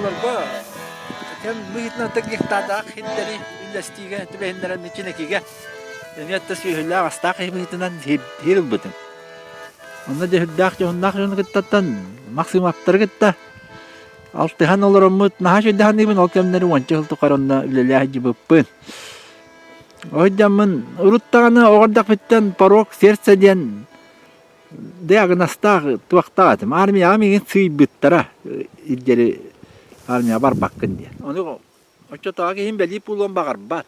Оччолорго кэм быһыытынан гектардаах сирдэри үллэстиигэ түбэһиннэрэн Чинэкигэ эмиэ да сүөһүлээх астаах киһи быһыытынан сир ылбытым. Онно дьэһүрдээх дьоһуннаах дьону кыттаттан Максимовтары кытта алтыһан олороммут наһаа үчүгэй саныыбын ол кэмнэри уонча сыл тухары онно үлэлээх сылдьыбыппын. Ойдьаммын урут даҕаны оҕо эрдэхпиттэн порог сердца диэн диагнозтаах туохтаах этим. Армияҕа миигин сыыйбыттара илдьэри армияҕа барбаккын диэн. Ону оччотооҕу киһим бэлиит буолуон баҕарбат.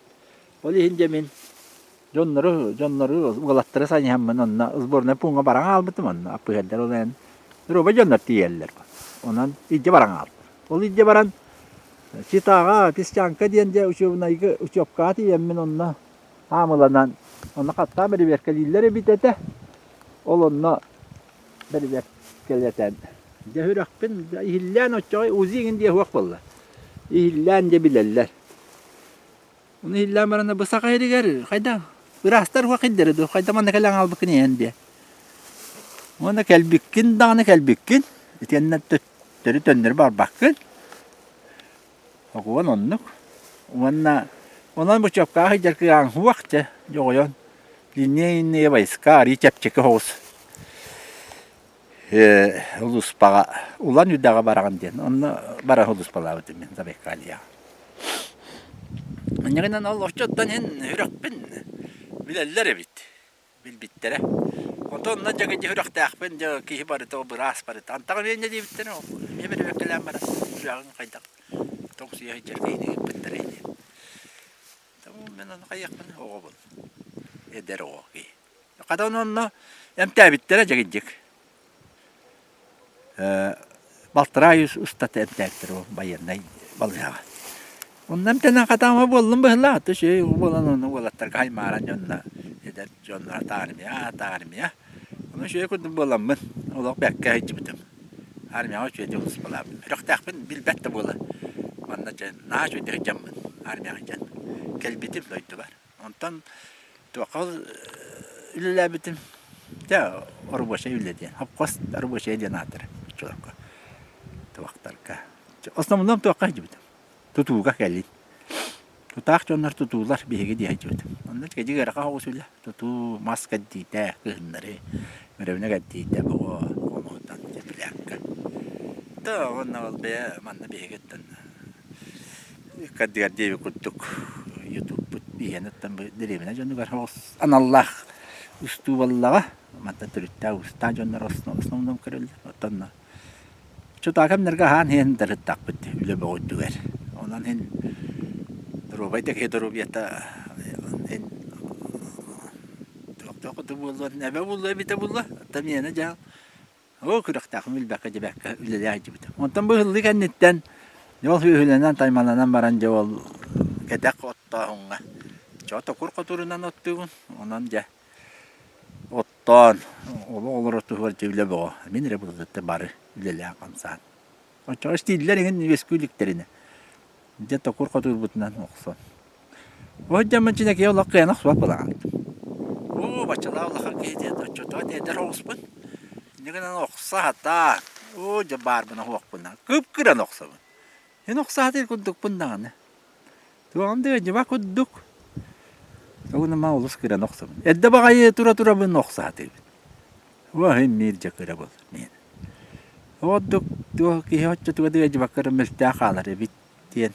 Ол иһин дьэ мин дьоннору дьоннору уолаттары санаһаммын онно сборнай пууҥҥа баран хаалбытым онно аппыһыардар ол иһин доруобай дьоннор тиийэллэр. Онон илдьэ баран хаалбыт. Ол илдьэ баран Читаҕа Песчанка диэн дьэ учебнайга учебкаҕа тиийэммин онно хаамыланан онно хаттаан бэрэбиэркэлииллэр эбит этэ. Ол онно бэрэбиэркэлэтэн дьэ сүрэхпин иһиллээн оччоҕо УЗИ иҥин диэ суох буолла. Иһиллээн дьэ билэллэр. Ону иһиллээн баран бу саха сиригэр хайдах ыраастар суох ирдэрэ дуо хайдах манна кэлэн хаалбыккын иһэн диэ. Уонна кэлбиккин даҕаны кэлбиккин итиэннэ төттөрү төннөрү барбаккын. Оҕуон оннук. Уонна онон бочуопкаҕа сылдьар кыаҕыҥ суох дьэ дьоҕойон линейные войска арыый чэпчэки соҕус улууспаҕа Улан Үдэҕэ бараҕын диэн онно бара сулууспалаабытым мин Забайкальеҕа. Инньэ ол оччоттон иһин сүрэхпин билэллэр эбит билбиттэрэ. Онтон онно дьэ сүрэхтээхпин дьэ киһи барыта быраас барыта антах эмиэ инньэ диэбиттэрэ эмиэ бэрэбиэркэлээн баран сүрэҕиҥ хайдах тоҥсуйа сылдьар киһини ыыппыттара ини. Мин ону хайыахпын оҕобун эдэр оҕо киһи. Хата онно эмтээбиттэрэ дьэгинньик. Балтараа ый устата эмтээбиттэрэ ол байыаннай балыыһаҕа. Онно эмтэнэн хатаама буоллум быһыылаах, үчүгэй буолан ону уолаттарга аймааран дьонно эдэр дьоннор армия, армия. Ону үчүгэй курдук буоламмын олох бэркэ сылдьыбытым. Армияҕа үчүгэйдик сулууспалаабытым. Сүрэхтээхпин билбэт да буола манна дьэ наһаа үчүгэйдик сылдьаммын армияҕа сылдьан кэлбитим дойдубар. Онтон туохха үлэлээбитим дьэ оробуочай үлэ диэн хопхуос оробуочайа диэн аатырар оччолорго туохтарга основном туохха сылдьыбытым тутууга кэлин тутаах дьоннор тутуулар биһиги дии сылдьыбытым онно кэдьик ыарахан соҕус үлэ тутуу мас кэрдиитэ кыһыннары бэрэбинэ кэрдиитэ оҕо хонуутан теплякка да уонна ол бэйэ манна биһигиттэн Ыккардыгар диэбит курдук ютубпут биһиэниттэн бу дэриэбинэ дьонугар аналлаах устуу буоллаҕа. Мантан төрүттээх уустаах дьоннор основном көрөллөр. Оттон чутаа кэмнэргэ аһаан иһэн дарыттахпыт үлэ бөҕөтүгэр. Онон иһин доруобай да киһи доруобуйата иһин туох курдук буолуон эбэ буолуо эбитэ буолуо. Оттон миэнэ дьаһал Ол күрэхтээхпин билбэккэ дьэбэккэ үлэлээх сылдьыбытым. Онтон бу ыһыллыы кэнниттэн дьэ ол сүөһүлэнэн таймаланан баран дьэ ол кэтэх оттооһуҥҥа чо токур хотуурунан оттуубун. Онон дьэ оттоон олох олорор туһугар дьэ үлэ бөҕө. Мин эрэ былыргыттан бары үлэлээн хамсаан. Оччоҕо истииллэр иҥин үөскүү иликтэринэ. Дьэ токур хотуурбутунан охсон. Ол дьоммун Чинэкийэ олох кыайан охсубат буолаҕын. Оо, баччалаах улахан киһи диэн оччотугар эдэр оҕуспун. Инньэ гынан охсо сатаан, оо дьэ баарбына суохпуна кып-кыран охсобун. Мин охсо сатыыр курдукпун даҕаны. Туоҕум да ыалдьыбат курдук. Ол гынан олус кыран охсобун. Эрдэ баҕайы тура-турабын охсо сатыыбын. Уо иһин биир дьэ кыра буолар миэнэ. Ордук туох киһи оччотугар да ыалдьыбакка эрэ мөлтөөн хаалар эбит диэн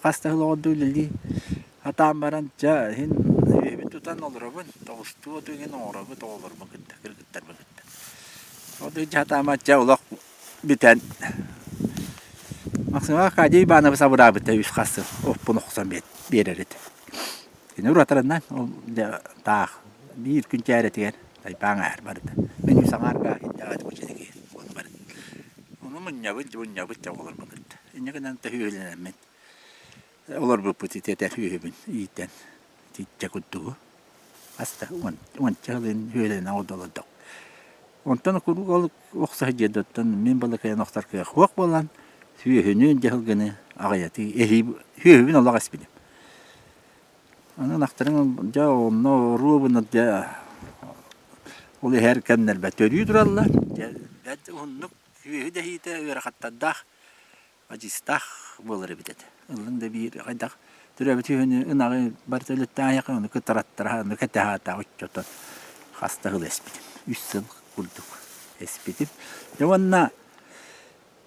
хас да сыл оҕордуу үлэлии сатаан баран дьэ иһин үөһүбүн тутан олоробун тоҕустуу оту иҥин оҥоробут оҕолорбун кытта кыргыттарбын кытта ол дьэ сатаамат дьэ олох бүтэн Максим Аркадий Иванович абыраабыта үс хас сыл оппун охсон биэрэр этэ кини уратарынан ол дьэ таах биир күн чээрэтигэр тайпаан ааһар барыта мин үс аҥаарга идэҕэ ону мунньабыт мунньабыт дьэ оҕолорбун кытта Инньэ гынан төһүүлэнэммин олорбуппут итиэтэ үөһүбүн иитэн итиччэ курдугу хас да уонча сылын үөлэнэн олордох. Онтон куруук ол охсо сылдьыа оттон мин балыкайан охсор кыах суох буолан сүөһүнү дьаһылгыны аҕыйатыы эһии сүөһүбүн олох эспитим. Аны ынахтарыҥ дьэ онно оруобуна дьэ ол иһэр кэмнэрбэ төрүү тураллар. Дьэ бэрт уһуннук сүөһү дэһиитэ ыарахаттардаах. Адьыстаах буолар эбит этэ. Ыллыҥ да биир хайдах төрөөбүт үһүнү ынаҕы барыта өлөттөөн айахы ону кытараттара ону кэтэһаата оччотон хас да сыл эспитим. Үс сыл курдук эспитим. Дьэ уонна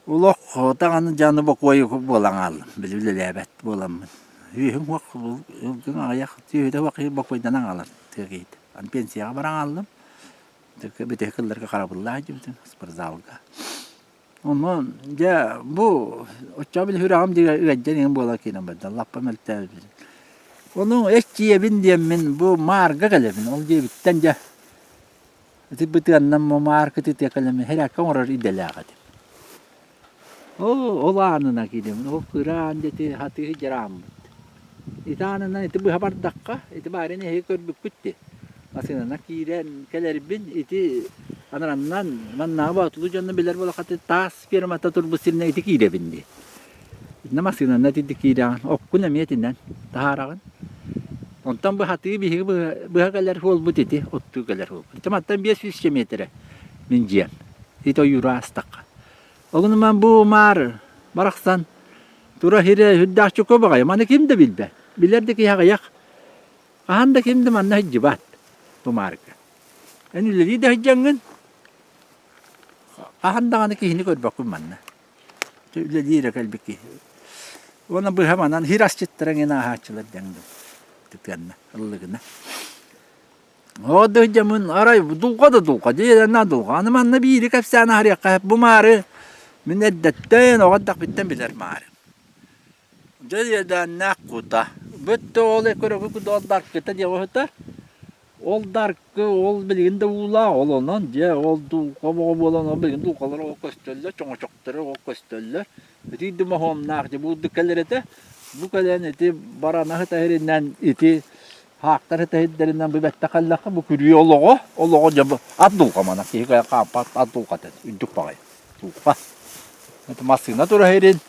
олох даҕаны дьаны бокуойу буолан хааллым. Били үлэлээбэт буоламмын. Үөһүм уох ылгын аҕыйах түөһүтэ уох бокуойданан хаалар тыа киһитэ. Аны пенсияҕа баран хааллым. Бүтэһик ылларга харабыллаах дьибитим спортзалга. Онон дьэ бу оччоҕо били сүрэҕим дигэ ыалдьан иһэн буола киирэн барда лаппа мөлтөөбүт. Ону эччийэбин диэммин бу маарга кэлэбин. Ол диэбиттэн дьэ ити бытыаннан маар кытытыа кэлэммин хэрээккэ оҥорор идэлээх этим. Ол ол аанынан киирэбин. Ол кыра аан дьэ хатыы дьарааммыт. Ити аанынан ити быһа бардахха, ити баарын эһиги көрбүккүт дии. Массыынанан киирэн кэлэрбин ити анараннан маннааҕы боотулуу дьонно билэр буолаххыт таас фермата турбут сиринэн ити киирэбин дии. Итиннэ массыынанан итинник киирэҕин, оккун эмиэ итинэн таһаараҕын. Онтон быһатыы биһиги быһа кэлэр суолбут ити, оттуу кэлэр суолбут. Ити мантан 500 миэтэрэ мин дьиэм. Ити ойууру аастахха. Ол гынан бу маар барахсан тура сирэ сүрдээх чуку баҕайы. Маны ким да билбэт. Билэр да киһи аҕыйах. Хаһан да ким да манна сылдьыбат бу маарга. Эн үлэлии да сылдьаҥҥын хаһан даҕаны киһини көрбөккүн манна. Үлэлии эрэ кэлбит киһи. Уонна быһа манан сир асчыттара эҥин ааһааччылар дэҥ тытыанна, ыллыгына. Оо дьамын арай дулҕа да дулҕа дьиэлэннэ дулҕа. Аны манна биири кэпсээн аһарыахха бу маары мин эрдэттэн оҕо эрдэхпиттэн билэр маары. Дьэ иэдээннээх кута. Бүттэ ол көрөкү ол даркыта диэн уһута. Ол даркы ол билигин да уулаах ол онон дьэ ол дулҕа оҕо буолан ол билигин дулҕалар ол көстөллөр чоҥочохторо ол көстөллөр. Ити да моһуомнаах дьэ бу кэлэр этэ. Бу кэлэн ити барана сыта ити Хаактар этэһирдэринэн бу бэттэх кэллэххэ бу күрүө олоҕо, олоҕо дьэ бу ат дулҕа манан киһи хаампат ат дулҕата үрдүк баҕайы дулҕа. Это массыына тура иһирин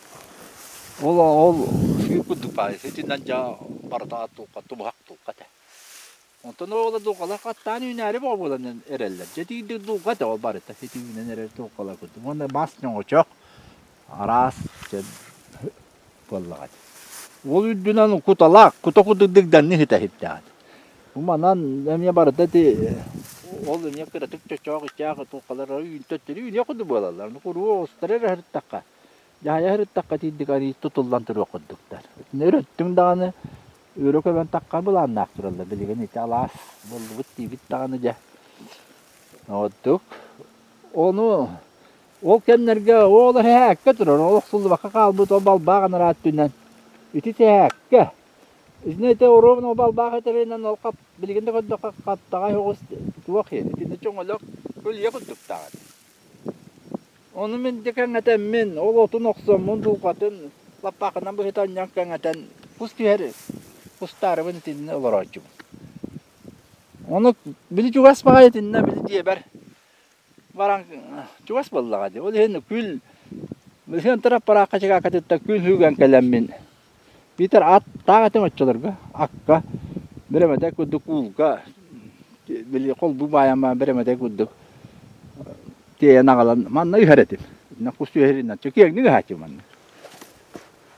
ол ол сүүр курдук баҕайы итинэн дьэ барыта ат дулҕа тумуһах дулҕа этэ. Онтон ол дулҕалар хаттаан үүнээри бөҕө буолан эрэллэр. Дьэ итиирдик дулҕа этэ ол барыта ити үүнэн эрэр дулҕалар курдук. Уонна мас ньоҥочох араас дьэ буоллаҕа дии. Ол үрдүнэн куталаах, кута курдук дыгданны иһитэ иһиттэҕин. Бу манан эмиэ барыта ити ол эмиэ кыратык чочоох ичээх туоххалара үүнтөттөрү үүнүөх курдук буолаллар. Ону куруу оҕустара эрэ сырыттахха, дьаһайа сырыттахха итинник арыый тутуллан туруох курдуктар. Итини өрөттүҥ даҕаны өрө көбөн тахха былааннаах тураллар. Билигин ити алаас буоллубут диибит даҕаны дьэ. Ордук. Ону Ол кэмнэргэ ол эһээккэ турар, ол охсуллубакка хаалбыт ол балбаах анараа өттүнэн. Ити тэһээккэ. Итиннэ ити оруобуна ол балбаах этэринэн ол хап билигин да көрдөххө хаптаҕай оҕус туох иһин итиннэ чоҥолох көлүйэ курдуктаах этэ. Ону мин дьэ кэҥэтэммин, ол отун охсоммун дулҕатын лаппаахынан быһыта анньан кэҥэтэн кус түһэр кустаарыбын итиннэ олорооччубун. Ону били чугас баҕайы итиннэ били дьиэбэр баран чугас буоллаҕа дии. Ол иһин күл сыантар аппараакка чыгаакатыттан күл сүүгэн кэлэммин биитэр ат таах этим оччолорго акка бэрэмэтэй курдук уулга били холбуу баайан баран бэрэмэтэй курдук тиэйэн аҕалан манна үһэр этим. Кус түһэринэн киэҥник ыһааччы манна.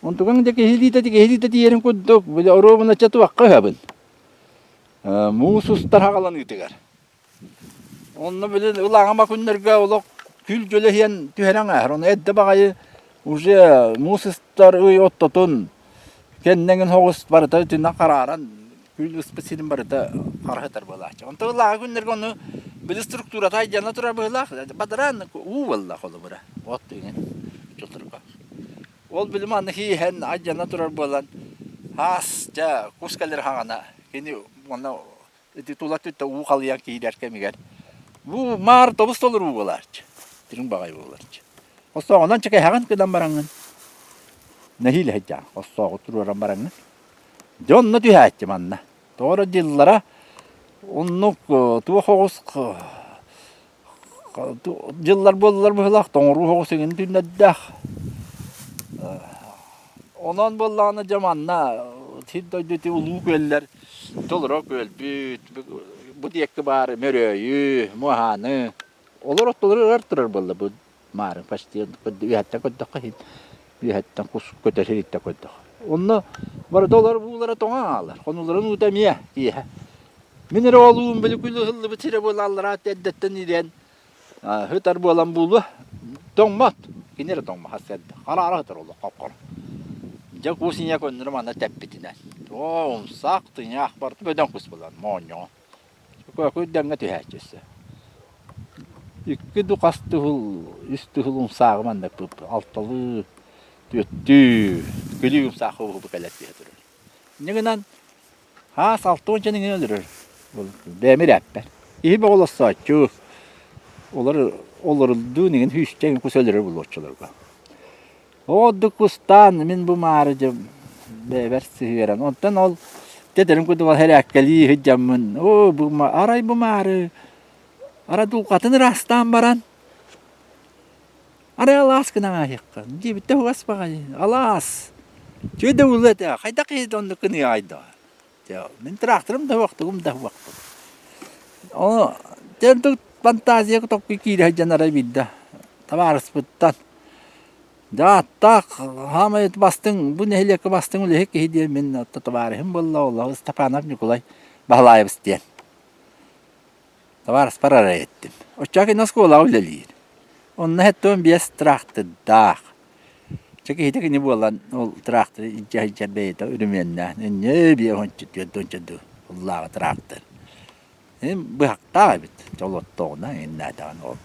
Онтукаҥ дьэ киһилиитэ киһилиитэ тиийэрин курдук били оруобуна чэ туохха ыһабын. Муус устар хаҕаланыытыгар. Онно били ылааҥыма күннэргэ олох күл дьөлөһүйэн түһэрэн ааһар. Ону эрдэ баҕайы уже муус ыстар ый оттотун кэннэҥин соҕус барыта итиннэ харааран күл ыспыт сирин барыта хара сытар буолааччы. Онтон ылааҥы күннэргэ ону били структурата айдьана турар быһыылаах бадараан уу буолла холобура от иҥин чотурга. Ол били манна иһэн айдьана турар буолан аас дьэ кус кэлэр хаҕана кини уонна Ити тула өттүттэн уу халыйан киирэр кэмигэр бу маар тобус толору уу буолааччы. Дириҥ баҕайы буолааччы. Хоссооҕунан чэкэһэҕин гынан бараҥҥын нэһиилэ сылдьаҕын хоссооҕу туруоран бараҥҥын. Дьэ онно түһээччи манна. Тоҕо эрэ дьыллара оннук туох оҕус Дьыллар буоллар быһыылаах тоҥоруу соҕус эҥин түннэрдээх. Онон буоллаҕына дьэ манна сир дойду ити улуу күөллэр толоро күөлбүт, бу диэки баар Мөрөөйү, Муоһааны олор ортолоро ырар турар буолла бу маары почти үөһэттэн көрдөххө иһин. Үөһэттэн кус көтөр сириттэн көрдөх. Онно барыта олор буулара тоҥон хаалар. Хонууларын уута эмиэ киэһэ. Мин эрэ олуум били күл ыһыллыбыт сирэ буолаллара эрдэттэн ириэн сытар буолан буолуо. Тоҥмот. Кини эрэ тоҥмот сарсыарда. Хараара сытар олох хоп-хоро. Дьэ кус ийэ көннөрү манна тэппитинэн. Оо, умсаах, тыҥаах барыта бөдөҥ кус буолан моонньоҕо. Көкүр дэҥҥэ түһээччи өссө. Икки ду хас тыһыл, үс тыһыл умсааҕы маннык алталыы, түөттүү, күлүү умсаах уһубу кэлэр түһэ турар. Инньэ гынан хаас 60 иҥин өлөрөр. Бэйэм ирээппэр. Киһи боҕолоссооччу. Олор олорулдуун иҥин сүүсчэ иҥин кус өлөрөр булуоччуларга. Ордук кустаан мин бу маары дьэ бэйэбэр сыһыаран онтон ол тэтэрим курдук ол хэрээккэлии сылдьаммын оо бу арай бу маары арай дулҕатын ыраастаан баран арай алаас гынан ааһыахха диэбиттэ угас баҕайы алаас үчүгэй да буолуо этэ хайдах киһи оннук гыныаҕай доо мин тракторым да суох тугум да суох ону дьэ фантазия токкуй киирэ сылдьан арай биирдэ табаарыспыттан Дьэ ааттаах саамай бастыҥ бу нэһилиэккэ бастыҥ үлэһит киһи диэн мин оттон табаарыһым буолла ол Степанов Ньукулай Баһылаайабыс диэн. Табаарыспар арай эттим. Оччоҕо кини оскуолаҕа үлэлиир. Онно 75 тыраахтырдаах. Чэ киһитэ кини буолан ол тыраахтыры илдьэ сылдьар бэйэтэ өрөмүөннээн инньэ биэ уонча түөрт уонча дуу уллааҕы тыраахтыр. Быһахтаах эбит олоттоҕуна иннээтэҕин ол.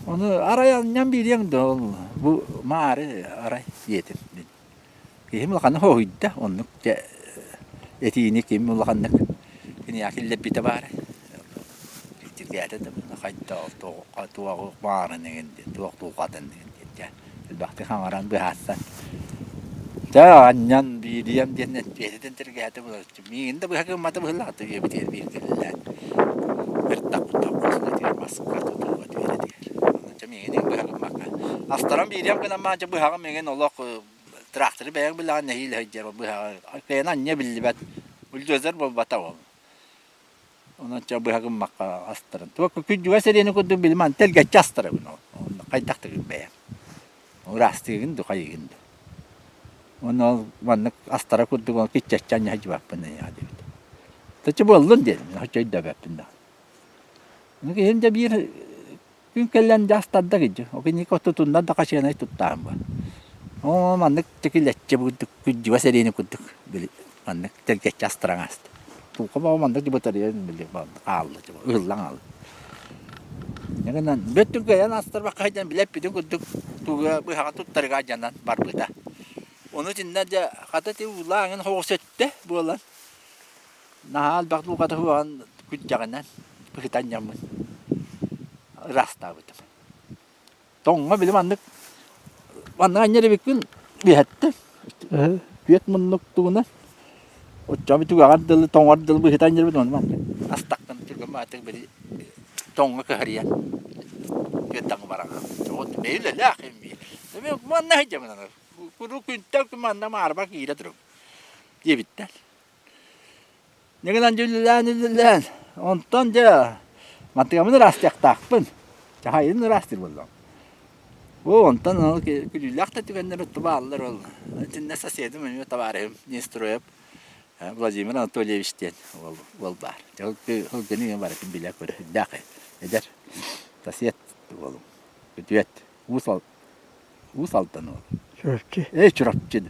Ону арай анньан биэриэҥ да ол бу маары арай диэтим мин. Киһим улаханнык хоһуйда оннук дьэ этиини ким улаханнык киниэхэ киллэрбитэ баара. Киртиргээтэ да хайдах туоҕу маарын эҥин диэн туох дулҕатын диэн дьэ элбэхтик хаҥаран быһаарсан дьэ анньан биэриэм диэн эппиэтин тиргээтэ буларчы миигин да быһа гыммата быһыылаах үйэбитигэр бииргэ үлэлээн ыртахпыт тоххосуна маска тутууга түөрэтигэр дьэ миигин быһа гыммакка астаран биэриэм гынан маан дьэ быһаҕым миигин олох тракторы бэйэҥ билэҕин нэһиилэ сылдьар быһаҕы кыайан анньа биллибэт бульдозер буолбата ол Онон чэ быһа гыммакка астарын. Туох күрдьүгэ сэриэни курдук билим аны тэлгэччи астарабын ол. Онно хайдах да бэйэм. Ыраастыыгын ду хайыгын ду. Уонна ол маннык астара курдук ол киччэччи анньа сылдьыбаппын эйиэхэ диэбит. Тачы буоллун диэтим, оччо өйдөөбөппүн да. Ну киһим дьэ биир Күн кэлэн дьэ астарда кыдьы. Ол кинигэ тутунна да хачыанай туттаан бу. Оо, маннык тикилэччи курдук күрдьүгэ сэриини курдук били маннык тэлгэччи астаран ааста. Тулка баҕа маннык дьыбытарыйан били хаалла ыһыллан хаалла. Инньэ гынан бүттүн кыайан астарбакка сылдьан билэппитин курдук туга быһаҕа туттарыга дьанан барбыта. Ону итиннэ дьэ хата ити уулааҥын соҕус өттө буолан Наһаа элбэх дулҕата суоҕун күрдьэҕинэн быһыта анньаммын ыраастаабытым. Тоҥҥо били маннык маннык анньар эбикпин биһэттим. Күөт муннук тугунан оччоҕо түгэҕэр дылы тоҥор дылы быһыта анньарбыт ону маннык астахпын түргэн баҕайытык били тоҥҥо кыһарыйан күөт таҥы баран хаалбыт. Бэйи үлэлээх эмиэ. Манна сылдьабын аны. Куруук күнтэн күн манна маарба киирэ турабын диэбиттэр. Ньыгынан дьүллээн-үллээн, онтон дьэ мантыгаммын ыраастыахтаахпын. Чахайын ыраастыыр буоллаҕым. Оо, онтон ол күлүүлээх да түгэннэр бааллар ол. Итиннэ соседым эмиэ табаарыһым Нестроев Владимир Анатольевич диэн уол, уол баар. Дьэ ол күнү барытын билэ-көрө сүрдээх эдэр сосед уолум. Күтүөт. Уус Уус Алдан уол. Чурапчы. Ээ, Чурапчы.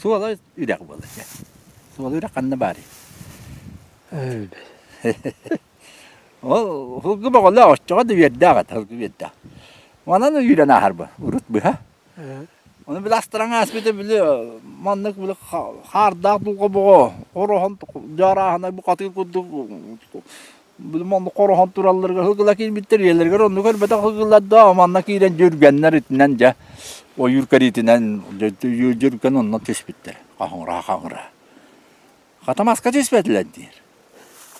Суола үрэх буолар дьэ. Суола үрэх ханна баарый? Ол һылгы боҕолоох оччоҕо да үөрдээх этэ, һылгы үөрдээх. Манан үүрэн ааһарбын, урут быһа. Ону били астаран ааспыта били маннык били хаардаах дулҕа боҕо, ороһон дьаарааһынай бухатыыр курдук Били манна хороһон туралларыгар сылгылар киирбиттэр, ийэлэригэр оннук көрбөтөх сылгылар да манна киирэн дьүргэннэр итинэн дьэ ойуур кэриитинэн дьүргэн онно түспүттэр. Хаһыҥыра-хаһыҥыра. Хата маска түспэтилэр диир.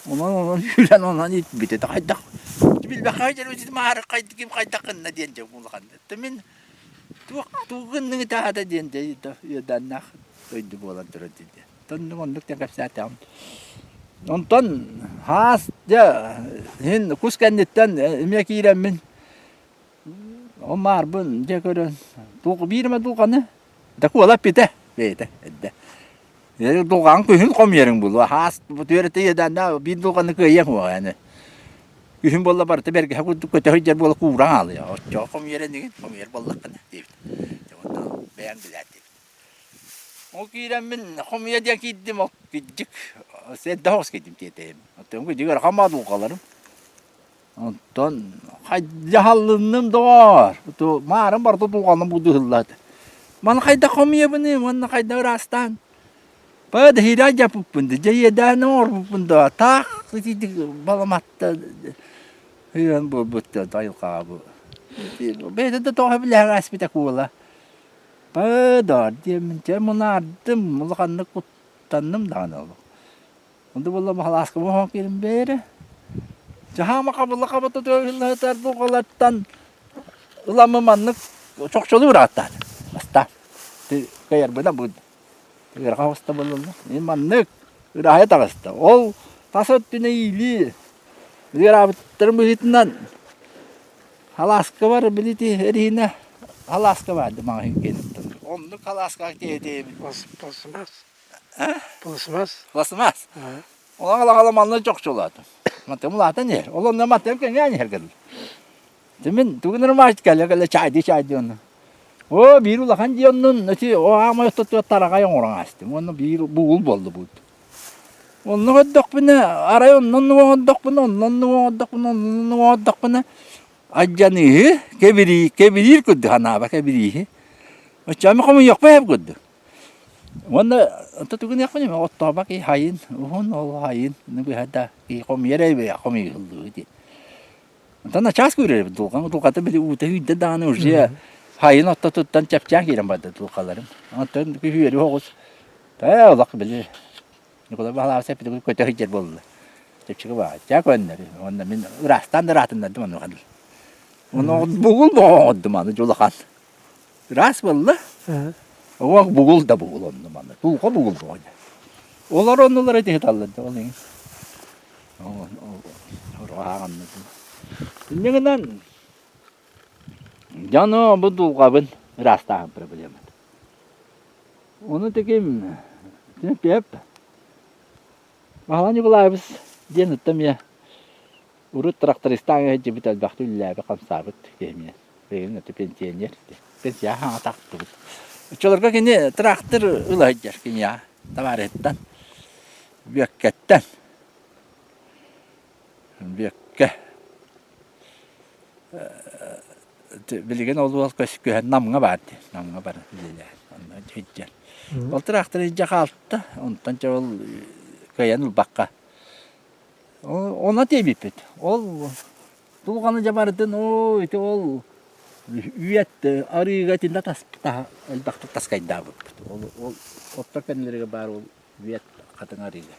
Онон онон үүрэн онон итбитэ хайдах билбэххэ дьэ маары ким хайдах гынна диэн дьэ улахан. Мин туох тугу гынныҥ ытаата диэн дьэ үөдээннээх дойду буолан турар диэн. Оннук оннук диэн кэпсээтэҕим. Онтон хаас дьэ иһин кус кэнниттэн эмиэ киирэммин. Ол маарбын дьэ көрөн биир эмэ дулҕаны да куола эппитэ бэйэтэ эрдэ. Дулҕаҥ күһүн хомуйарыҥ буолуо хаас түөрэтэ иэдээннээх биир дулҕаны кыайыаҥ уоҕа аны. Күһүн буолла барыта бэргэһэ курдук көтө сылдьар буола кууран хаалыа. Оччоҕо хомуйар инигин хомуйар буоллаххына диэбит. Дьэ онтон бэйэҥ билээр диэбит. Ол киирэммин хомуйа диэн киирдим ол кырдьык эрдэ соҕус киирдим тиэтэйим. Оттон кырдьык ыарахан баа дулҕаларым. Онтон дьаһаллынным доҕоор, маарым барыта дулҕанан будуһуллаата. Маны хайдах хомуйабыный уонна хайдах ыраастаан? Баа да иһирээ дьаппыппын да, дьэ иэдээн оҥорбуппун да, таах итинник баламатта ыан буолбут да айылҕаҕа бу. Бэйэтэ да тоҕо билэһэр ааспыта куола. Баа доор диэммин чэ мунаардым, улаханнык куттанным даҕаны олох. Онто буолла Маһалааскаба оһон киирин бээрэ. Дьаһаама хабылла хабата тыаһыллаһытар дулҕалартан ыламмы маннык чохчолуу ырааттаат. Бастаан кыайарбына бу ыарахан оҕуста буоллунна. Мин маннык ырааһыйа таҕыста. Ол тас өттүнэ иилии ыараабыттарын быһыытынан халааскабар били ити эриһинэ халааска баар маҕаһыын киэниттэн. Оннук халааскаҕа тиэйэтиэбин. Пластмасс. Пластмасс. Пластмасс. Онон алаҕала манна чохчулаатым. Матым улаатан иһэр. Ол онно матым кэҥээн иһэр кэллэ. Мин тугун ырмаачт кэлэ кэлэ чаайдыы чаайдыы онно. Оо биир улахан дии оннун ити о аамай ортотугар тараҕай оҥорон аастым. Уонна биир бугул буолла буут. Онно көрдөхпүнэ арай оннон оҥордохпуна оннон оҥордохпуна оннон оҥордохпуна алдьаныыһы кэбирии кэбириир курдук санааба кэбирииһи. Оччоҕо хомуйуохпун сөп курдук. Уонна онто тугун диэхпиний оттообо киһи хайын уһун ол хайын быһа да киһи хомуйар эбит хомуйуллуу диэн. Онтон начаас күүрэр эбит дулҕаҥ дулҕата били уута сүүрдэ даҕаны уже хайын ортотуттан чэпчээн киирэн барда дулҕаларым. Онтон күһүөрү оҕус ээ олох били Ньукулай Баһылаабыс эппит көтө сылдьар буолла. Чэпчэки баҕа чаа көннөрү уонна мин ыраастаан да ыраатыннардым онуоха дылы. Ону бугул оҥордум аны дьулахан. Ыраас буолла. Уох бугул да бугул онно манна. Тулха бугул буолла. Олор оннулар ити сыталлар да ол иҥин. Инньэ гынан дьону бу дулҕабын ыраастааһын проблемата. Ону тиким Пеп Баһылай Николаевич диэн ыттам ийэ Урут трактористаан сылдьыбыт элбэхтик үлэлээбит-хамсаабыт киһи Билигин это пенсионер. Пенсияҕа хаҥа тахтыбыт. Оччолорго кини трактор ыла сылдьар киниэхэ табаарыһыттан, Бүөккэттэн. Бүөккэ билигин ол уол көһөн Намҥа баар дии. Намҥа баран үлэлээн онно сылдьар. Ол трактор илдьэ хаалта, онтон дьэ ол кыайан ылбакка Ону тиэйбиппит. Ол дулҕаны дьэ барытын оо ити ол үйэт арыыга итиннэ таспыта элбэхтик таскайдаабыппыт. Ол ол оттор кэннилэригэр баар ол үйэт хатыҥ арыыга.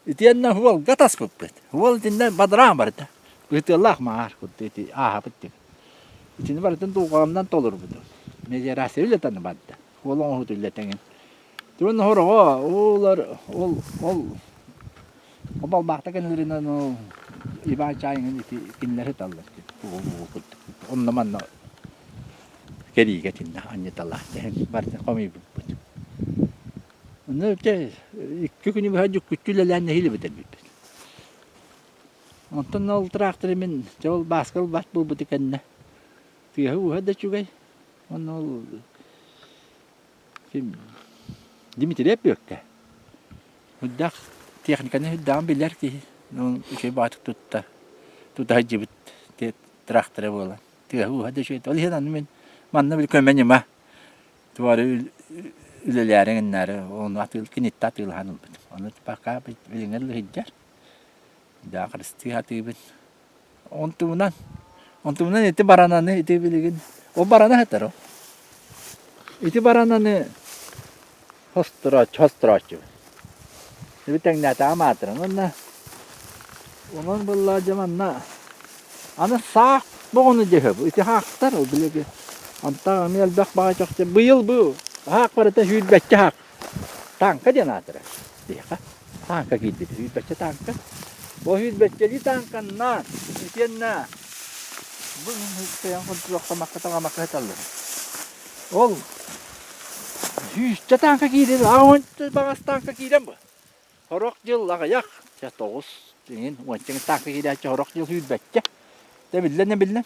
Итиэннэ уолга таспыппыт. Уол итиннэ бадараан барыта. Быһытыалаах маар курдук ити ааһабыт диэн. Итини барытын дулҕаҕынан толорбутум. Мелиорация үлэтэ барда. Уол оҥоһуут үлэтэ Түгэн хороҕо оолор ол ол ол балбаахта кэннилэринэн ол Иван Чайыҥын ити кинилэр сыталлар онно манна кэриигэ итиннэ анньыталаах дэһэн барытын хомуйбуппут. Онно ити икки күнү быһа дьүккүччү үлэлээн нэһиилэ бүтэрбиппит. Онтон ол тракторы мин дьэ ол Бааска ылбат буолбута кэннэ тыаһа-ууһа да үчүгэй. Онно ол Дмитрий Бүөккэ үрдээх техниканы үрдээҕин билэр киһи үчүгэй баҕатык тутта тута сылдьыбыт трактора буолан тыаһа-ууһа да үчүгэй. Ол иһин аны мин манна били көмө ньыма туора үлэлээри гыннаары ону атыыл киниттэн атыылаһан ылбытым. Ону пока билиҥҥэ дылы сылдьар. Дээх харыстыы сатыыбын. Онтубунан, онтубунан ити барананы ити билигин ол барана сытар ол. Ити барананы хосторооччу хосторооччубун. Ити тэҥнээтэҕим аатыран уонна онон буоллаҕа дьэ манна аны саах боҕону дьэһэ ити хаахтар ол билиги онтон аны элбэх баҕа чахчы быйыл бу хаах барыта сүүрбэччэ хаах Тааҥка диэн аатырар биһиэхэ. Тааҥка киирбит сүүрбэччэ тааҥка. Бу сүүрбэччэлии тааҥканнаан итиэннэ. Бу кыайан курдук таҕамакка сыталлар. Ол сүүсчэ тааҥка киирэн, аҕыс баҕас тааҥка киирэн бу. Сорох дьыл аҕыйах, чэ тоҕус иҥин уонча тааҥка киирээччи сорох дьыл сүүрбэччэ. Дьэ биллэн эбиллэн.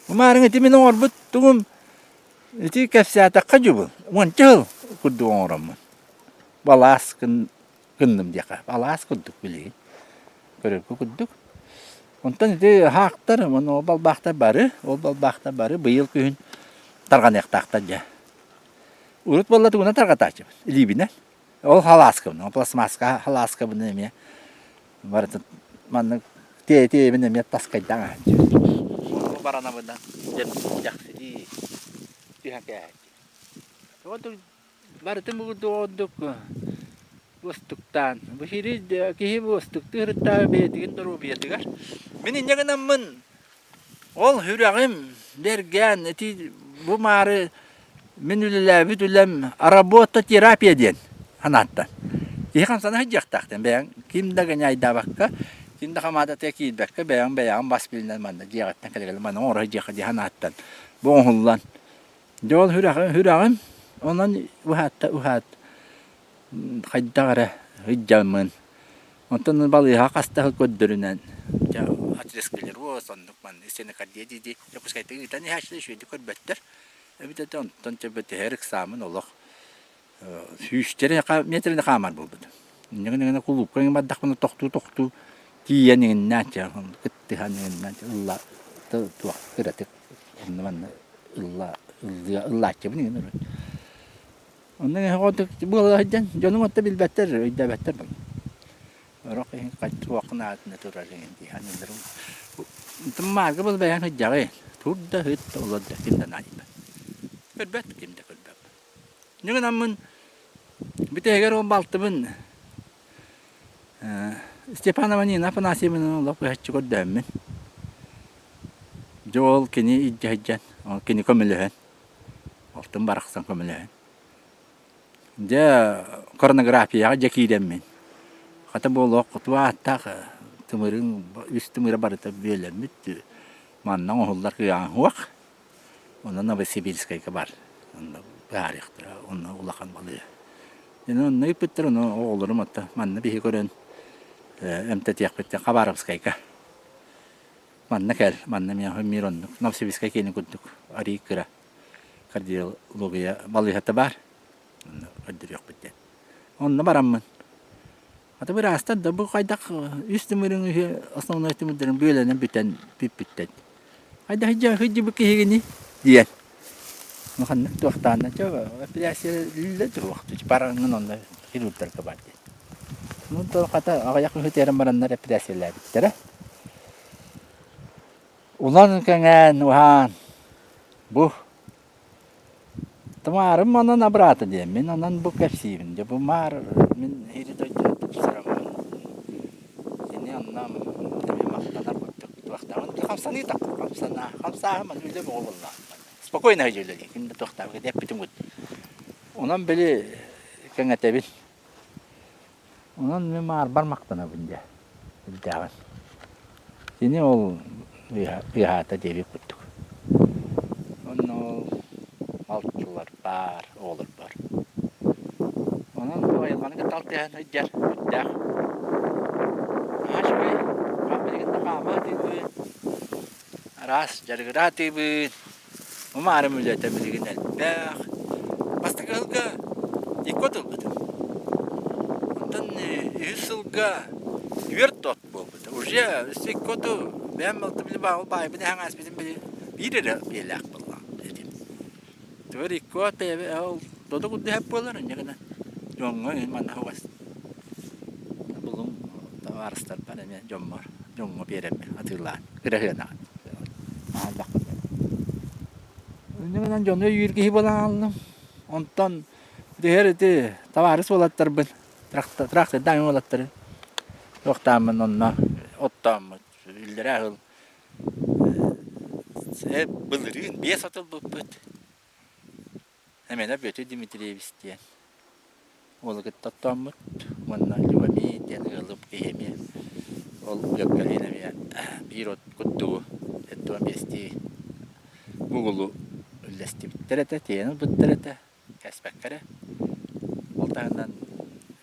Бу маарыҥ ити мин оҥорбут тугум ити кэпсээтэххэ дьубул уонча сыл курдук оҥороммун. Балаас гынным диэххэ алаас курдук билигин көрөргө курдук. Онтон ити хаахтар уонна ол балбаахтар бары, ол балбаахтар бары быйыл күһүн тарҕаныахтаахтар дьэ. Урут буолла тугунан тарҕатааччыбын илиибинэн. Ол халааскабын, пластмасска халааскабын эмиэ барытын маннык тиэйэ-тиэйэбин эмиэ таскайдаан аһааччыбын. Баранабынан дьэхсилии түһэн кээһээччи. Барытын бугурдук уостуктаан, бу сири киһи уостуктуу сырыттаҕа бэйэтигин доруобуйатыгар. Мин инньэ гынаммын ол сүрэҕим бэргээн ити бу маары мин үлэлээбит үлэм работа-терапия диэн санааттан. Киһи хамсана сылдьыахтаах диэн бэйэҥ ким да гыньайдаабакка, ким да хамаадатыгар киирбэккэ бэйэҥ бэйэҕин бас билинэн манна дьиэҕиттэн кэлэ-кэлэ манна оҥоро сылдьыахха диэн санааттан бу оҥоһуллан Дьэ ол сүрэҕим онон уһаатта уһаат хайдах эрэ сылдьаммын онтон балыыһаҕа хаста көрдөрүнэн дьэ атеросклероз оннук маннык стенокардия дии-дии Дьокуускайтан ыытан иһээччилэр үчүгэйдик көрбөттөр эбит этэ онтон дьэ бэтэһэр ыксааммын олох сүүстэрэ миэтэрэни хаамар буолбутум. Инньэ гына кулуупка бардахпына тохтуу-тохтуу тиийэн иҥиннээн кыттыһан иҥиннээн ылла туох кыратык онно манна ылла ыллыа ыллааччыбын иҥин урут. Онно буола сылдьан дьонум отто билбэттэр, өйдөөбөттөр буолла. Орох иһин туох наадына турар иҥин дии саныылларым. Тыммаарга был бэйэҥ сылдьаҕын. Тур да ыт да олор да ким да наадыйбат. Көрбөт ким да көрбөт. Инньэ гынаммын бүтэһигэр ол балтыбын Степанова Нина Афанасьевнаны олох быһаччы көрдөөммүн. Дьэ ол кини илдьэ сылдьан, ол кини көмөлөһөн, балтым барахсан көмөлөһөн. Дьэ коронографияҕа дьэ киирэммин, хата бу олох хоту ааттаах тымырыҥ үс тымыра барыта бүөлэммит, манна оҥоһуллар кыаҕыҥ суох. Онно Новосибирскайга бар. Онно быһаарыахтара. Онно улахан балыыһа. Дьэ онно ыыппыттар, ону оҕолорум отто манна биһи көрөн эмтэтиэхпит диэн Хабаровскайга. Манна кэл, манна миэхэ мир оннук. Новосибирскай киэнин курдук арыый кыра кардиология балыыһата баар. Онно көрдөрүөхпүт диэн. Онно бараммын Аты быраастар да бу хайдах үс тымырыҥ үһү основной тымырдарын бүөлэнэн бүтэн бүппүттэр. Хайдах сылдьыбыт киһигиний диэн. Ну ханнык туохтаанна чэ эпэрээссийэлииллэр туох бараҥҥын онно хирургдарга бар диэн. Ну то хата аҕыйах үһү бараннар эпэрээссийэлээбиттэрэ. Улан кэҥээн уһаан бу Тымаарым онон абыраата диэн мин онон бу кэпсиибин. Дьэ бу маар мин ири дойду тупсараммын кини онно эмиэ махтанар курдук туохтааҕын хамсаныы тахха хамсана хамсааһын маны үлэ бөҕө буоллаҕым спокойно үлэлии ким да туохтаабыт эппитим курдук онон били кэҥэтэбин Онон мин маарбар махтанабын дьэ, үрдээҕин. Кини ол быыһаата диэбит курдук. Онно ол алтылар баар, оҕолор бар. Онон бу айылҕаны кытта алтыһан сылдьар үрдээх. Наһаа үчүгэй. Билигин да хаама сатыыбын, араас дьарыгыра сатыыбын. Маарым үлэтэ билигин элбэх. Бастакы сылга икки от ылбытым. Онтон үһүс сылга түөрт от буолбута. Уже өссө икки оту бэйэм балты били баайбын эһэҥ ааспытым били биир эрэ биэлээх буолла этим. Түөр икки от ол додо курдук эп буолар инньэ гынан дьоҥҥо иһин манна хугас булум табаарыстарбар эмиэ дьоммор дьоҥҥо биэрэммин атыылаан кыраһыанаҕын Инньэ гынан дьону өйүүр киһи буолан хааллым. Онтон түһэр ити табаарыс уолаттарбын, трактордаан уолаттары туохтааммын онно оттооммут иллэрээ сыл былырыын биэс от ылбыппыт. Эмэнэ Бүөтүр Дмитриевич диэн уолу кытта оттооммут уонна Любомир диэн ыалым киһи эмиэ. Ол Дьөккөлүүн эмиэ биир от курдугу 75-тии бугулу үллэстибиттэр этэ, тиэйэн ылбыттар этэ, кэспэккэ эрэ. Ол таһынан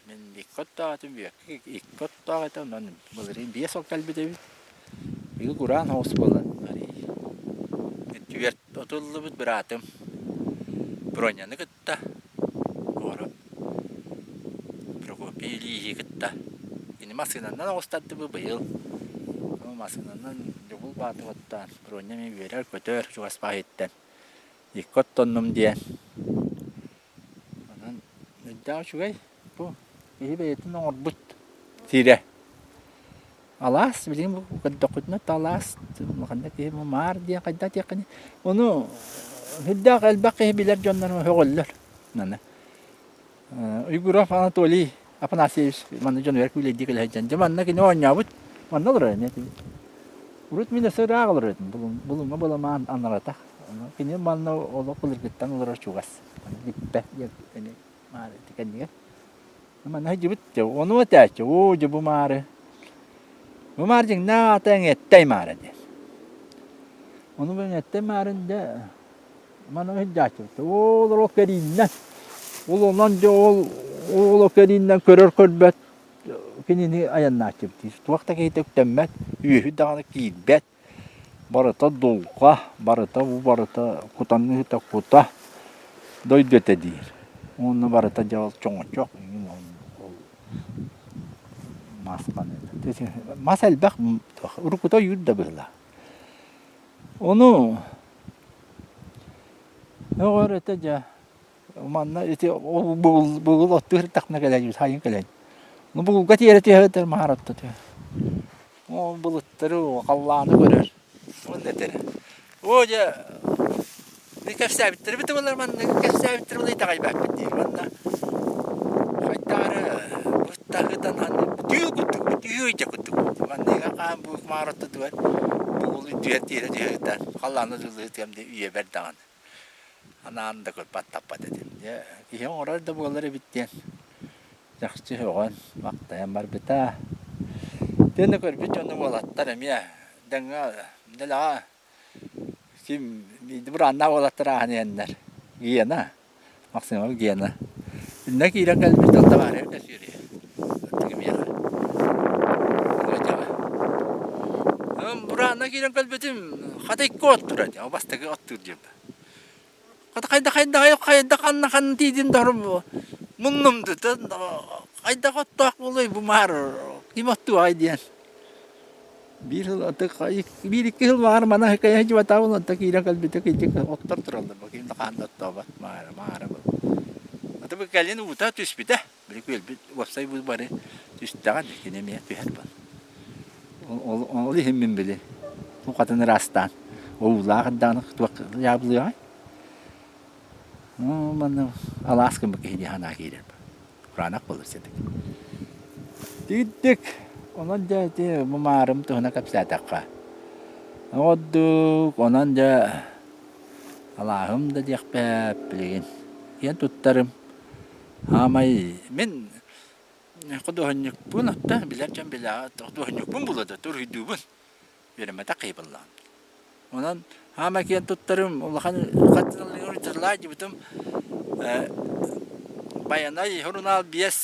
мин икки оттоох этим, Бүөккэ икки оттоох этэ, онон былырыын биэс ол кэлбит эбит. Быйыл кураан соҕус буолан арыый түөрт отуллубут быраатым Броняны кытта куорат Прокопий Ильичи кытта кини массыынанан оҕустардыбы быйыл ол массыынанан Дьобул Баатыбаттан Броня эмиэ үөрэр-көтөр чугас баайыттан икки оттоннум диэн онон өйдөөх үчүгэй бу киһи бэйэтин оҥорбут сирэ Алаас билигин бу көрдөххүтүнэ алаас ханна киһи маар диэн хайдах диэххиний ону сүрдээх элбэх киһи билэр дьоннор өҕөллөр маны Уйгуров Анатолий Афанасьевич манна дьонугар күүлэйдии кэлэ сылдьан дьэ манна кини оонньообут манна олорор эмиэ урут мин өссө ыраах олорор этим булуҥҥа буламаан анаратах кини манна олох былыргыттан олорор чугас липпэ диэн эмиэ маар ити кэннигэр Манна сылдьыбыт дьэ ону этээччи оо дьэ бу маары бу маар дьиҥнээх аата Эҥиэттэй маара диэн. Ону бу Эҥиэттэй маарын дьэ манна сылдьааччыбыт оо олор ол кэрииннэн ол онон дьэ ол ол кэрииннэн көрөр көрбөт кинини айаннааччыбыт дии туох да киһитэ үктэммэт үөһү даҕаны киирбэт Барыта дулҕа, барыта бу барыта кутаныыта кута дойду этэ диир. Уонна барыта дьэ ол чоҥочох эҥин ол мас мас элбэх уруккута ойуур да быһыылаах. Ону өҕөр этэ дьэ Манна ити ол бугул бугул оттуу сырыттахпына кэлэн сайын кэлэн. Ну бугулга тиэрэ түһэ маһар отто түһэ. Ол былыттары халлааны көрөр. Уонна этэр. Оо дьэ кэпсээбиттэрэ бит буолар манна кэпсээбиттэрэ буолар итэҕэйбэппит диир. Манна хайдах эрэ быттаһытан түүл курдук түүл ыйдьа курдук. Манныга хаан бу маар оттотугар бугул түһэр тиэрэ түһэ халлааны дылыытыам диye үйэбэр даҕаны. Анаан да көрбөт таппат этим. Дьэ, киһи оҥорор да буолар эбит диэн чахчы сөҕөн, махтайан барбыта. Итиэннэ көрбүт дьону уолаттар эмиэ дэҥҥэ дэлэҕэ ким бурааннаах уолаттар ааһан иһэннэр Гена, Максимов Гена иннэ киирэн кэлбит табаарыһы да сүүрүө миэхэ Бураанна киирэн кэлбитим хата икки от турар дии бастакы оттуур дьиэм Хата хайдах хайдах хайдах ханна ханна тиийдим да муннум хайдах оттоох буолуой бу маар ким оттуоҕай диэн биир сыл биир икки сыл баҕар мана кэйэ дьыбатаабын онто киирэн кэлбитэ кырдьык оттор тураллар бу ким да хаан да оттообот маара маара бу аты бу кэлин уута түспүтэ били күөлбүт уопсай бу бары түстэҕэ кини эмиэ түһэр бу ол ол иһин мин били хатын ыраастаан уулаах даҕаны туох дьаабылыаҕай манна алаас гыммыт киһи дии санаа киирэр кураанах буолар ситик Тиирдик онон дьэ ити мумаарым туһунан кэпсээтэххэ ордук онон дьэ алааһым да диэхпээт билигин киэн туттарым Хаамай мин худуоһунньукпун оттон билэр дьон билэҕит худуоһунньукпун буолуо да уруһуйдуубун үөрэммэтэх киһи буоллаҕым. Онон хаамай киэн туттарым улахан хаттыналыыр Байанай сурунаал биэс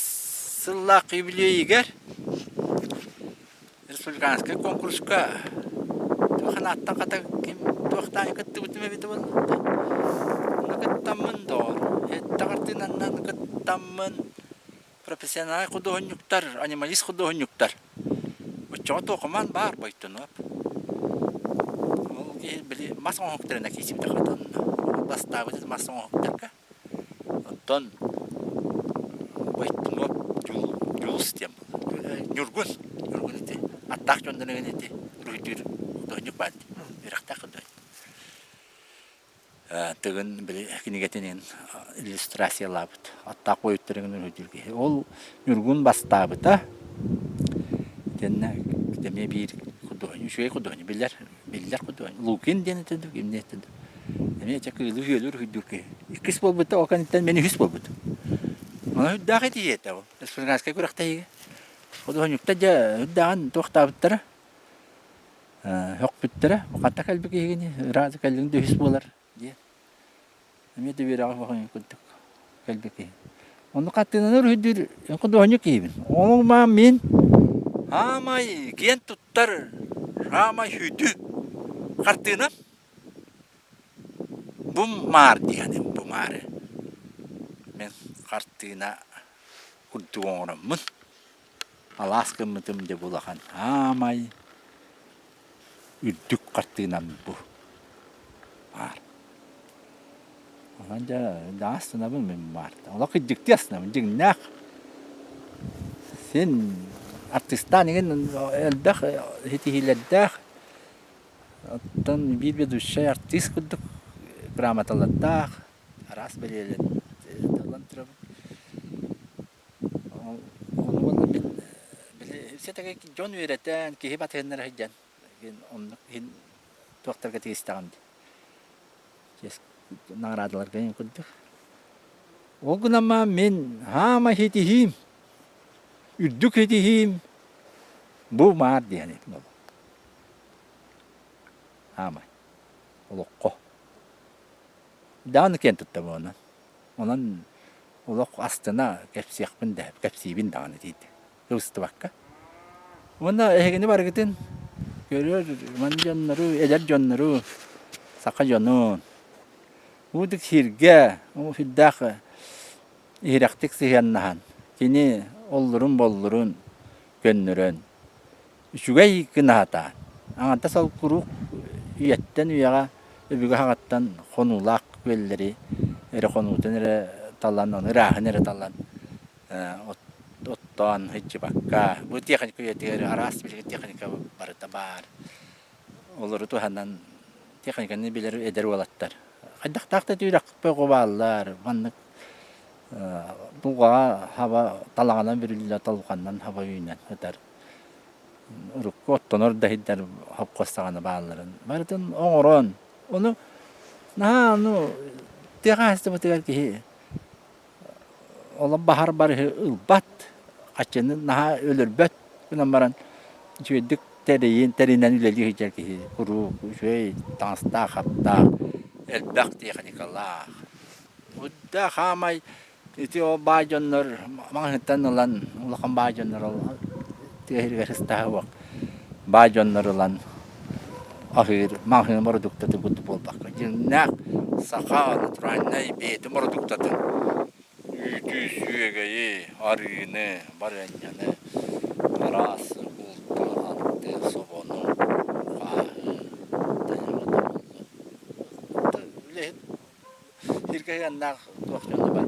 сыллаах юбилейигэр республиканскай конкурска туох анааттан хата ким туохтаан кыттыбытым эбитэ буолла онно кыттаммын доҕор сэттэ хартыынаннан кыттаммын профессиональнай худуоһунньуктар анималист худуоһунньуктар оччоҕо туохуман баар бойтунуоп ол киһи били мас оҥоһуктарына киирсибитэ хатанна бастаабыт мас оҥоһуктарга Оттон Бойтунуоп Дьулус диэн буолар. Ньургун, Ньургун ити аттаах дьоннорун ити уруһуйдуур худуоһунньук баар дии, үөрэхтээх худуоһунньук. Тыгын били кинигэтин иллюстрациялаабыт аттаах бойуттарын уруһуйдуур киһи. Ол Ньургун бастаабыта. Итиннэ эмиэ биир худуоһунньук, үчүгэй худуоһунньук биллэр биллэр курдук Лукин диэн этэ дуу кимниэ этэ дуу эмиэ чэ кыылы үөлүр үһүйдүүр киһи иккис буолбута ол кэнниттэн мин үһүс буолбутум ону үрдээх этии этэ ол республиканскай күрэхтэһиигэ. Худуоһунньуктар дьэ үрдээҕин туохтаабыттара, һөхпүттэрэ, ханна кэлбит киһигиний, ыраах кэллиҥ да үһүс буолар диэн. Эмиэ да үөрэҕэ суох курдук кэлбит киһи. Онно хаттыынаны уруһуйдуур худуоһунньук киһибин. Ол мин хаамай киэн туттар хаамай сүдү хартыынам бу маар диэхиним бу маары. Мин хартыына курдук оҥороммун алаас гыммытым дьэ бу улахан хаамай үрдүк хартыынам бу баар. Онон дьэ астынабын мин баарта. Олох дьикти астынабын, дьиҥнээх. Син артыыстаан игин элбэх ситиһиилэрдээх. Оттон биир ведущай артыыс курдук грамоталардаах, араас бэлиэлэр ылан турабын. Ону уонна били все-таки дьон үөрэтэн, киһи батыһыннара сылдьан оннук иһин туохтарга тигистэҕим дии. Наҕараадаларга иһин курдук. Ол гынан мин хаама ситиһиим, үрдүк ситиһиим бу маар диэн этим Хаамай. Олоххо. Даҕаны киэн туттабын онон. Онон олох астына кэпсиэхпин да кэпсиибин даҕаны диир кыбыстыбакка. Уонна эһигини барыгытын көрөр ман дьоннору, эдэр дьоннору, саха дьонун уутук сиргэ, сүрдээх иһирэхтик сыһыаннаһан, кини оллурун-боллурун көннөрөн, үчүгэй гынаата. Аҥардас ол куруук үйэттэн үйэҕэ өбүгэ саҕаттан хонуулаах күөллэри эрэ хонуутун эрэ талан, ону ырааһын эрэ талан оттоон сылдьыбакка, бу техника үйэтигэр араас билигин техника барыта баар. Олору туһанан техниканы билэр эдэр уолаттар хайдахтаах да түүрэх бөҕө бааллар, маннык дулҕаҕа хаба талаҕынан бүрүллэ толханнан хаба үүнэн сытар урукку оттонор да иһиттэр хопхос саҕана баалларын барытын оҥорон ону наһаа ону тыа хаһаайыстыбатыгар киһи олох баһар барыһы ылбат хаччыны наһаа өлөрбөт гынан баран үчүгэйдик тэрийин тэринэн үлэлии сылдьар киһи куруук үчүгэй таҥастаах хаптаах элбэх техникалаах Будда хаамай ити ол баай дьоннор маҥаһыттан ылан улахан баай дьоннор ол тыа сиригэр сыстаһа баай дьоннор ылан аһыыр маҥаһыын бородууктатын курдук буолбакка дьиҥнээх саха натуральнай бэйэтин бородууктатын үүтү, сүөгэйи, арыыны, барыанньаны, араас булту, алты, собону, хааһы үлэһит Сиргэ сыһыаннаах туох дьоно баар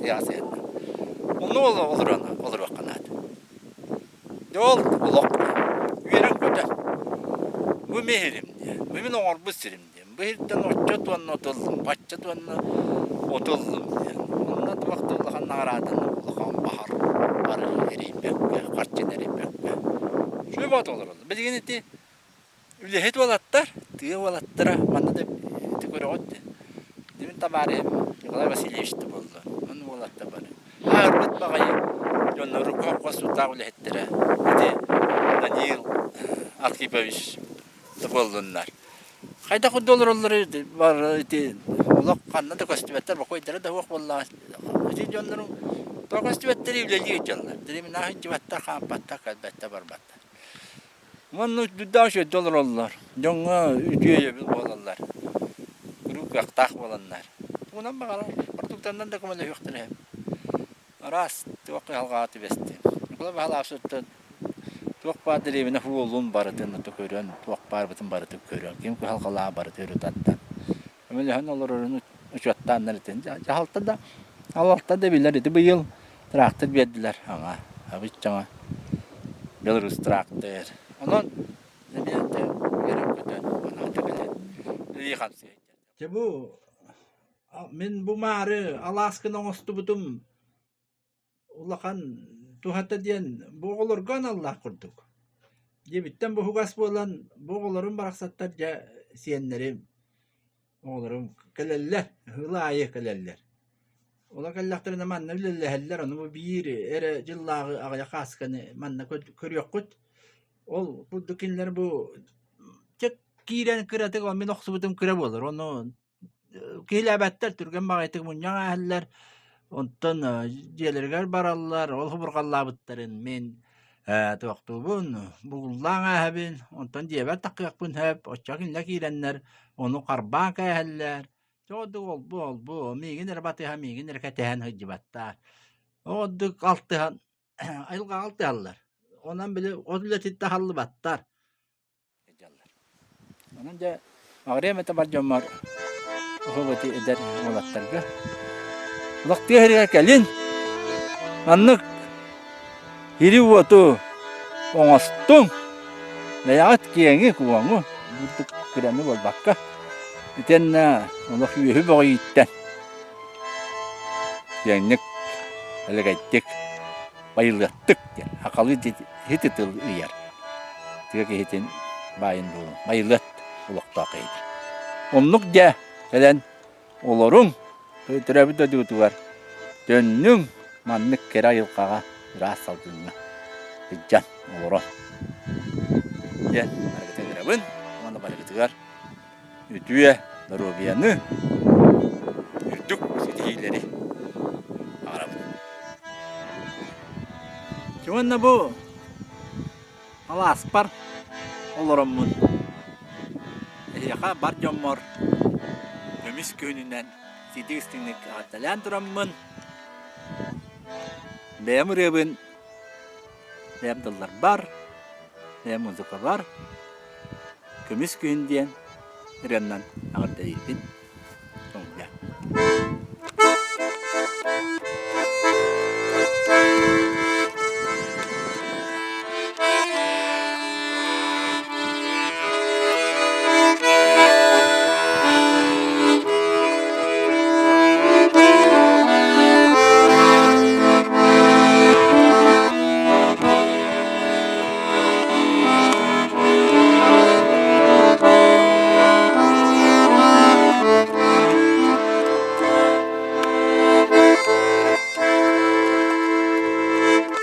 тыаҕа сыһыаннаах. Онно олорон олоруохха наада. Дьэ ол олох үөрэн-көтөн. Бу мин сирим диэн, бу мин оҥорбут сирим диэн. Бу сиртэн оччо туонна отуллум, бачча туонна отуллум диэн. Онно туох да улахан наҕарааданы улахан баһар барыһы эрийбэккэ, харчыны эрийбэккэ. Сүбэ олороллор. Билигин ити Үлэһит уолаттар, тыа уолаттара манна да ити көрөҕүт дии. Мин табаарыһым Николай Васильевич да буолла. Онно уолаттар бары. Аарбыт баҕайы дьоннору хос сутаах үлэһиттэрэ ити Даниил Архипович да буоллуннар. Хайдах курдук олороллор бары ити олох ханна да көстүбэттэр, бокуойдара да суох буоллаҕа. Ити дьоннорум тоҕо көстүбэттэрий үлэлии сылдьаллар. Дриминаа сылдьыбаттар, хаампаттар, кэлбэттэр, барбаттар. Уонна үрдээх үчүгэйдик олороллор, дьоҥҥо үтүө өйөбүл буолаллар, куруук кыахтаах буоланнар. Тугунан баҕарар, продуктанан да көмөлөһүөхтэрэ үһү. Араас туох кыһалҕаҕа түбэстим. Ньукулай Баһылаабысыттан туох баар дэриэбинэ уолун барытын көрөн, туох баарбытын барытын көрөн, ким кыһалҕалааҕы барытын өрө тардан, көмөлөһөн олорорун учуоттааннар итин дьаһалта да, алалта да билэр ити быйыл Трактор биэрдилэр аҥа, абыччаҥа Беларусь трактор. Онон эмиэ үөрэн-көтөн анаата кэлэн үлэлии-хамсыы сылдьар. Дьэ бу мин бу маары алааскын оҥостубутум улахан туһата диэн бу оҕолорго аналлаах курдук. Дьиэбиттэн буһугас буолан бу оҕолорум барахсаттар дьэ сиэннэрим оҕолорум кэлэллэр, ыһыыл аайы кэлэллэр. Олор кэллэхтэринэ манна үлэлэһэллэр, ону бу биир эрэ дьыллааҕы аҕыйах хаасканы манна көрүөххүт. Ол курдук кинилэр бу чэ киирэн кыратык мин охсубутум кыра буолар, ону киһилээбэттэр, түргэн баҕайытык мунньах ааһаллар, онтон дьиэлэригэр бараллар, ол хобурҕаллаабыттарын мин туохтуубун, бугуллаан ааһабын, онтон дьиэбэр таххыахпын сөп, оччо кинилэр киирэннэр ону харбаан кээһэллэр. Чэ ордук олбу олбу миигин эрэ батыһан, миигин эрэ кэтэһэн сылдьыбаттар. Ордук алтыһан айылҕаҕа алтыһаллар. Онон били от үлэтиттэн халлыбаттар. Онон дьэ аҕырыам этэ бар дьоммор уһугути эдэр уолаттарга олох тыа сиригэр кэлин маннык Ири-уоту оҥостуҥ, бэйэҕит киэҥи-куоҥу бурдук күрэни буолбакка, итиэннэ олох үөһү бөҕүйүттэн киэҥник, элэгэйдик, байылыаттык диэн сахалыы иһити тыл ыйар тыа киһитин баайын буолун байылыат олохтоох киһитэ. Оннук дьэ кэлэн Олоруҥ, төрөөбүт дойдугутугар төннүҥ, маннык кэрэ айылҕаҕа ыраас салгыҥҥа сылдьан олорон диэн барыгытын ыҥырабын уонна барыгытыгар үтүө доруобуйаны, үрдүк ситиһиилэри баҕарабын. Уонна бу Алааспар олороммун эһиэхэ бар дьоммор көмүс күһүнүнэн ситии истиҥник эҕэрдэлээн тураммын бэйэм ырыабын бэйэм тылларбар, бэйэм музыкабар «Көмүс күһүн» диэн ырыаннан эҕэрдэлиирбин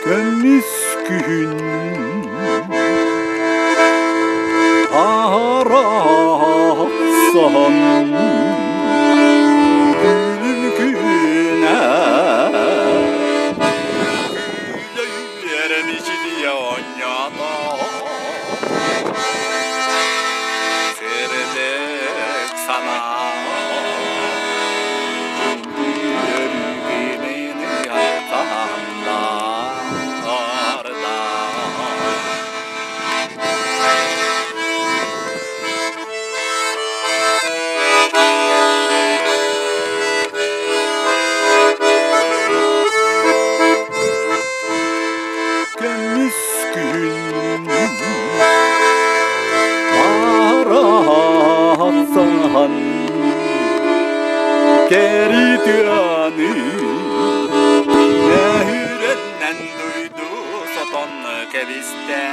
Көмүс күһүн арахсан күлүм күнэ Күлэ мичилийэ оонньоото Сырдык санаа Көмүс күһүн барахсан кэри тыаны Нөһүрэннэн дуйду сотон кэбистэ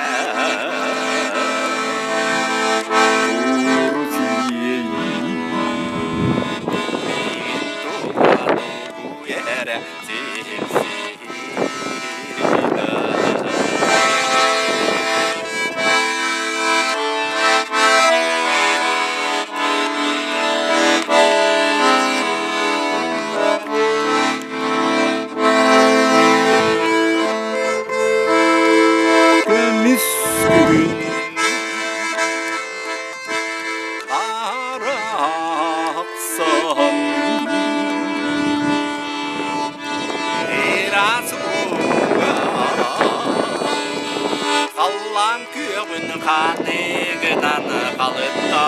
Көмүс күн арахсан ыраас ууга халлаан күөҕүн ханыгынан халытта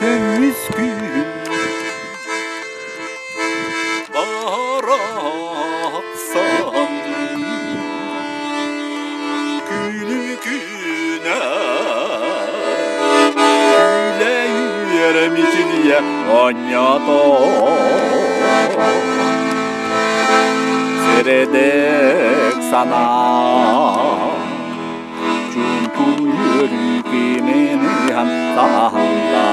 Көмүс күн. Оонньотон Сирэдик санаа Чуумпу үөрүү кимин ыһан саһылларда.